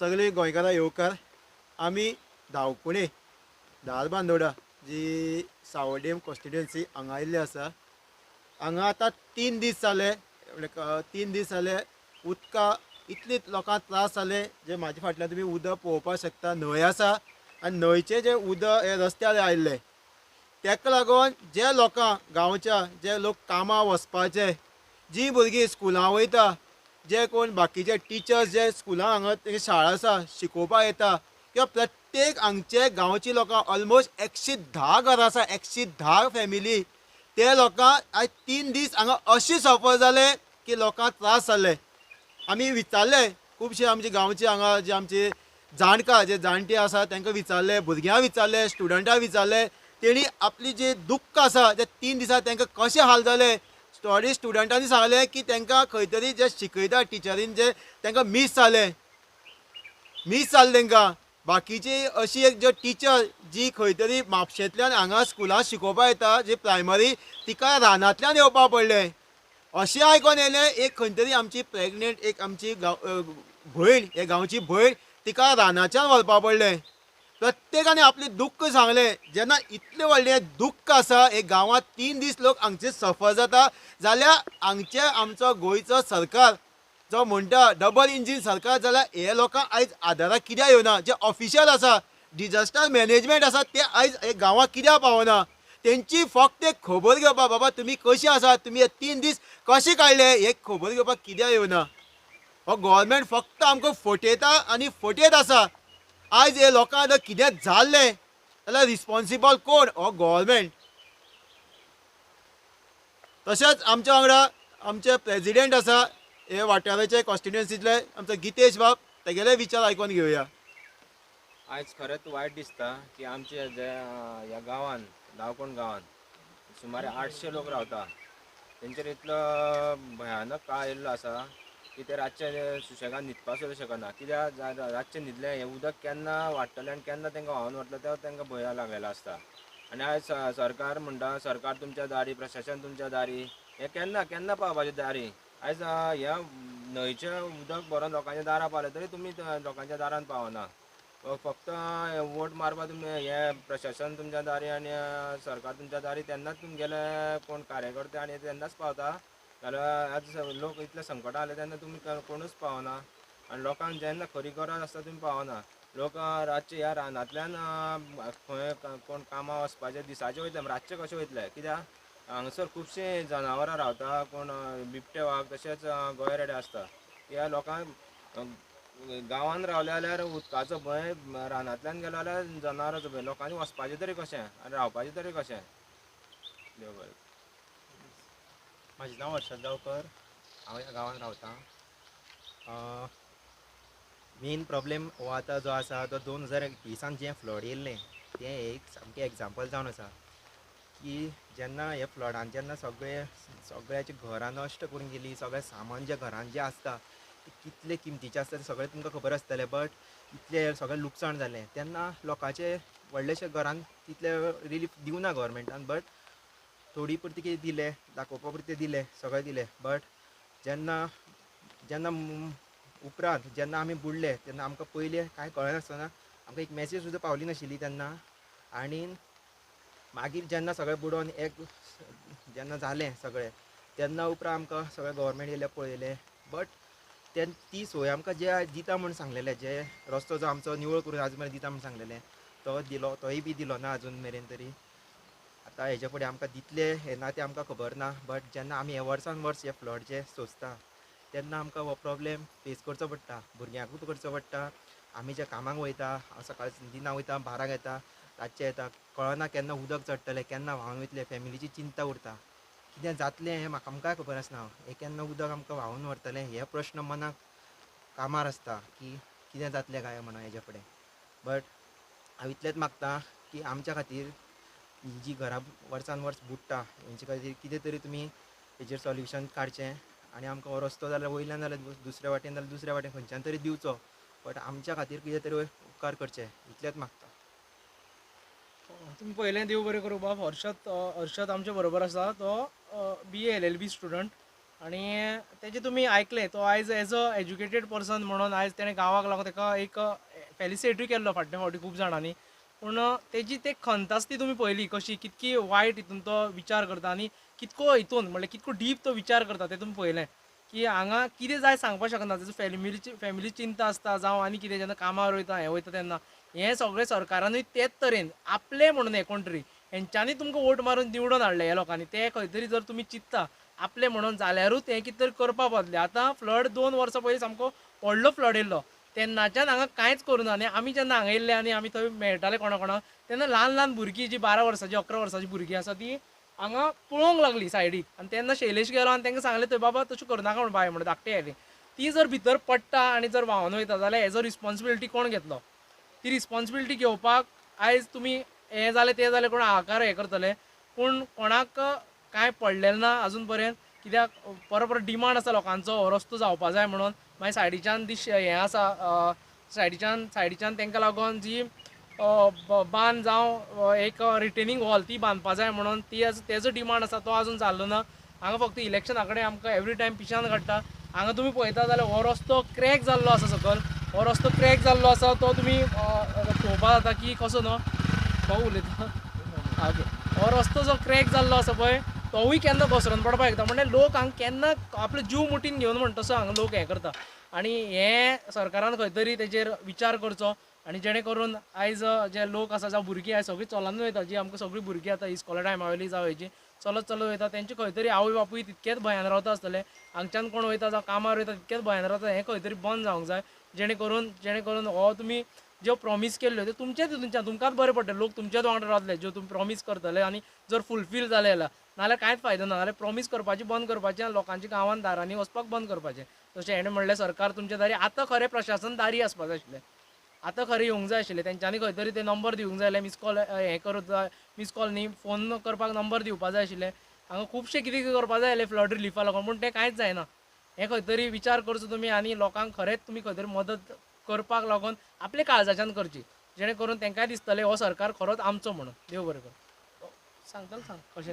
सगळे गोंयकारां येवकार. आमी धांवकुणे धारबांदोडा जी सावर्डेम कॉन्स्टिट्युएन्सी हांगा आयिल्ले आसा. हांगा आतां 3 दीस जाले, 3 दीस जाले उदका इतली लोकांक त्रास जाले. जे म्हाजे फाटल्यान तुमी उदक पळोवपाक शकता, न्हंय आसा आनी न्हंयचें जें उदक हे रस्त्यार आयिल्लें, ताका लागून जे लोकांक गांवच्या जे लोक कामां वचपाचे, जी भुरगीं स्कुलां वयता, जे कोण बाकीचे टिचर्स जे स्कुलां हांगा शाळा आसा शिकोवपाक येता, किंवा प्रत्येक हांगचे गांवची लोकां ऑलमोस्ट 110 घरां आसा, 110 फॅमिली, ते लोकांक आयज 3 दीस हांगा अशी सफर जाले की लोकांक त्रास जाले. आमी विचारले खुबशे आमचे गांवचे हांगा जे आमचे जाणकार जे जाणटे आसा तांकां विचारले, भुरग्यांक विचारले, स्टुडंटांक विचारले, तेणी आपली जे दुख्ख आसा ते 3 दिसां तांकां कशें हाल जाले. थोडे स्टुडंटांनी सांगलें की तांकां खंय तरी जे शिकयता टिचरीन जे तांकां मीस जालें, मीस जालें तांकां. बाकीची अशी एक जे टिचर जी खंय तरी म्हापशेंतल्यान हांगा स्कुलांत शिकोवपाक येता, जी प्रायमरी, तिका रानांतल्यान येवपाक पडलें अशें आयकोन येयलें. एक खंय तरी आमची प्रेग्नेंट एक आमची भयण, हे गांवची भयण, तिका रानाच्यान व्हरपाक पडलें. प्रत्येकान आपलें दुख्ख सांगलें. जेन्ना इतलें व्हडलें दुख्ख आसा हे गांवांत 3 दीस लोक हांगचे सफर जाता, जाल्यार हांगचे आमचो गोंयचो सरकार जो म्हणटा डबल इंजीन सरकार, जाल्यार हे लोकांक आयज आदाराक कित्याक येवना? जे ऑफिशियल आसा, डिजास्टर मॅनेजमेंट आसा, ते आयज हे गांवांत कित्याक पावना? तेंची फक्त एक खबर घेवपाक, बाबा तुमी कशी आसा, तुमी हे 3 दीस कशे काडले, हे खबर घेवपाक कित्याक येवना? हो गव्हर्मेंट फक्त आमकां फटयता आनी फटयत आसा. आयज हे लोकांक आतां कितें जाल्लें जाल्यार रिस्पोन्सिबल कोण? हो गव्हर्मेंट. तशेंच आमच्या वांगडा आमचे प्रेजिडेंट आसा हे वाठाराचे कॉन्स्टिट्युएन्सींतले, आमचो गितेश बाब, तेगेले विचार आयकून घेवया. आयज खरेंच वायट दिसता की आमच्या जे ह्या गांवान, दावकोण गांवान सुमारे 800 लोक रावता, तेंचेर इतलो भयानक काळ येयल्लो आसा की ते रातचे सुशेगान न्हिदपाक सुद्दां शकना. कित्याक रातचे न्हिदले हें उदक केन्ना वाडटलें आनी केन्ना तांकां व्हांवन वतलें तें तांकां भंय लागलेलो आसता. आनी आयज सरकार म्हणटा, सरकार तुमच्या दारी, प्रशासन तुमच्या दारी, हें केन्ना केन्ना पावपाचें दारी? आयज ह्या न्हंयचें उदक भरोन लोकांच्या दारां पावलें तरी तुमी लोकांच्या दारान पावना. फक्त वोट मारपाक तुमी हें प्रशासन तुमच्या दारी आनी सरकार तुमच्या दारी, तेन्नाच तुमगेले कोण कार्यकर्ते आनी तेन्नाच पावता. जाल्यार आज लोक इतले संकटां आसले तेन्ना तुमी कोणूच पावना. आनी लोकांक जेन्ना खरी गरज आसता तुमी पावना. लोक रातचे ह्या रानांतल्यान खंय कोण कामां वचपाचे दिसाचे वयतले, रातचे कशे वयतले? कित्याक हांगासर खुबशीं जनावरां रावता, कोण बिबटे वाग तशेंच गोंय रेडे आसता. ह्या लोकांक गांवान रावले जाल्यार उदकाचो भंय, रानांतल्यान गेलो जाल्यार जनावरांचो भंय. लोकांनी वचपाचें तरी कशें आनी रावपाचें तरी कशें? देव बरें. म्हाजें नांव हर्षद गांवकर, हांव ह्या गांवांत रावतां. मेन प्रॉब्लेम हो आतां जो आसा तो 2021 जें फ्लड येयल्लें तें एक सामकें एग्जाम्पल जावन आसा की जेन्ना हे फ्लडान जेन्ना सगळे सगळ्याची घरां नश्ट करून गेली, सगळें सामान जें घरान जें आसता तें कितले किमतीचें आसता तें सगळें तुमकां खबर आसतलें. बट इतलें सगळें लुकसाण जालें तेन्ना लोकांचें व्हडलेशें घरान तितलें रिलीफ दिवना गव्हर्मेंटान, बट थोडी पुरती कितें दिलें, दाखोवपा पुरतें दिलें, सगळें दिलें. बट जेन्ना जेन्ना उपरांत जेन्ना आमी बुडले तेन्ना आमकां पयलें कांय कळनासतना आमकां एक मॅसेज सुद्दां पावली नाशिल्ली तेन्ना. आनी मागीर जेन्ना सगळें बुडोवन एक जेन्ना जालें सगळें तेन्ना उपरांत आमकां सगळें गव्हर्मेंट येयलें पळयलें. बट ती सोय आमकां जे दिता म्हूण सांगलेलें, जे रस्तो जो आमचो निवळ करून आज मेरेन दिता म्हूण सांगलेलें तो दिलो, तोय बी दिलो ना अजून मेरेन तरी. आतां हेजे फुडें आमकां दितले हे ना तें आमकां खबर ना. बट जेन्ना आमी हे वर्सान वर्स हे फ्लड जे सोंसता तेन्ना आमकां हो प्रॉब्लेम फेस करचो पडटा, भुरग्यांकूय करचो पडटा. आमी जे कामाक वयता, सकाळी दिना वयता, 12 येता, रातचें येता, कळना केन्ना उदक चडटलें, केन्ना व्हांवन वयतलें, फॅमिलीची चिंता उरता, कितें जातलें हें म्हाका आमकांय खबर आसना. हें केन्ना उदक आमकां व्हांवन व्हरतलें हे प्रश्न मनाक कामार आसता की कितें जातलें काय म्हणून हेजे फुडें. बट हांव इतलेंच मागता की आमच्या खातीर जी घरां वर्सान वर्स बुडटा हेंचे खातीर कितें तरी तुमी हेजेर सोल्युशन काडचें आनी आमकां हो रस्तो जाल्यार वयल्यान जाल्यार दुसऱ्या वाटेन जाल्यार दुसऱ्या वाटेन खंयच्यान तरी दिवचो, बट आमच्या खातीर कितें तरी उपकार करचे इतलेंच मागता. तुमी पयलें देव बरें करूं बाब. हर्षद आमच्या बरोबर आसा, तो BA LLB student. आनी तेजें तुमी आयकलें, तो आयज एज अ एज्युकेटेड पर्सन म्हणून आयज तेणें गांवाक लागून ताका एक फेलिसिटेटूय केल्लो फाटले फावटी खूब जाणांनी. पूण तेजी ते खंत आसा ती तुमी पळयली कशी कितकी वायट हितून तो विचार करता आनी कितको हितून म्हणल्यार कितको डीप तो विचार करता तें तुमी पळयलें की हांगा कितें जाय सांगपाक शकना. तेजो फॅमिली चिंता आसता जावं आनी कितें, जेन्ना कामार वयता हें वयता तेन्ना हें सगळें सरकारानूय तेच तरेन आपलें म्हणून हें कोण तरी हेंच्यांनी तुमकां वोट मारून निवडून हाडले ह्या लोकांनी, ते खंय तरी जर तुमी चिंत्ता आपलें म्हणून जाल्यारूच हें कितें तरी करपा बदले. आतां फ्लड 2 वर्सां पयलीं सामको व्हडलो फ्लड येयल्लो तेन्नाच्यान हांगा कांयच करूं ना. आनी आमी जेन्ना हांगा येयल्ले आनी आमी थंय मेळटाले कोणा कोणाक तेन्ना ल्हान ल्हान भुरगीं जी 12 वर्सांची 11 वर्सांची भुरगीं आसा ती हांगा पळोवंक लागली सायडीक. आनी तेन्ना शैलेश गेलो आनी तांकां सांगलें थंय बाबा तशें करनाका म्हण बाय म्हणून धाकटी आयली ती जर भितर पडटा आनी जर व्हांवन वयता जाल्यार हेजो रिस्पोन्सिबिलिटी कोण घेतलो? ती रिस्पोन्सिबिलिटी घेवपाक आयज तुमी हें जालें तें जालें कोण हाहाकार हें करतले, पूण कोणाक कांय पडलेलें ना आजून पर्यंत. कित्याक परत परत डिमांड आसा लोकांचो हो रस्तो जावपा जाय म्हणून. मागीर सायडीच्यान ती हें आसा सायडीच्यान तांकां लागून जी बांद जावं एक रिटेनिंग वॉल ती बांदपा जाय म्हणून ती तेजो डिमांड आसा तो आजून जाल्लो ना. हांगा फक्त इलेक्शना कडेन आमकां एवरी टायम पिशान काडटा. हांगा तुमी पळयता जाल्यार हो रस्तो क्रॅक जाल्लो आसा सकयल, हो रस्तो क्रॅक जाल्लो आसा तो तुमी पळोवपा जाता की कसो न्हू भाऊ उलयता. ओके, हो रस्तो जो क्रॅक जाल्लो आसा पळय तोवूय केन्ना घसरोन पडपाक शकता. म्हणजे लोक हांगा केन्ना आपलो जीव मुठीन घेवन म्हण तसो हांगा लोक हें करता. आनी हें सरकारान खंय तरी तेजेर विचार करचो आनी जेणे करून आयज जे लोक आसा जावं भुरगीं आयज सगळीं चलोन वयता, जी आमकां सगळीं भुरगीं आतां इस्कॉला टायमा वयली जावं हेजी चलत चलत वयता तेंचे खंय तरी आवय बापूय तितकेच भंयान रावता आसतले, हांगच्यान कोण वयता जावं कामार वयता तितकेच भंयान रावता. हें खंय तरी बंद जावंक जाय जेणे करून हो तुमी ज्यो प्रॉमीस केल्ल्यो त्यो तुमचेच हितूनच्यान तुमकांच बरें पडटलें, लोक तुमच्याच वांगडा रावतले ज्यो तुमी प्रॉमीस करतले आनी जर फुलफील जालें जाल्यार, नाजाल्यार कांयच फायदो ना. नाजाल्यार प्रॉमीस करपाचें बंद करपाचें आनी लोकांच्या गांवांत दारांनी वचपाक बंद करपाचें. तशें हेणें म्हणलें सरकार तुमच्या दारी आतां खरें प्रशासन दारी आसपा जाय आशिल्लें, आतां खरें येवंक जाय आशिल्लें, तेंच्यांनी खंय तरी ते नंबर दिवंक जाय आसले, मिस कॉल हें करूंक जाय, मिस कॉल न्ही फोन करपाक नंबर दिवपा जाय आशिल्ले. हांगा खुबशें कितें कितें करपा जाय आसलें फ्लड रिलिफा लागून, पूण तें कांयच जायना. हें खंय तरी विचार करचो तुमी आनी लोकांक खरेंच तुमी खंय तरी मदत करपाक लागून आपल्या काळजाच्यान करची जेणे करून तांकांय दिसतलें हो सरकार खरोच आमचो म्हणून. देव बरें करूं. सांगतलो सांग कशें.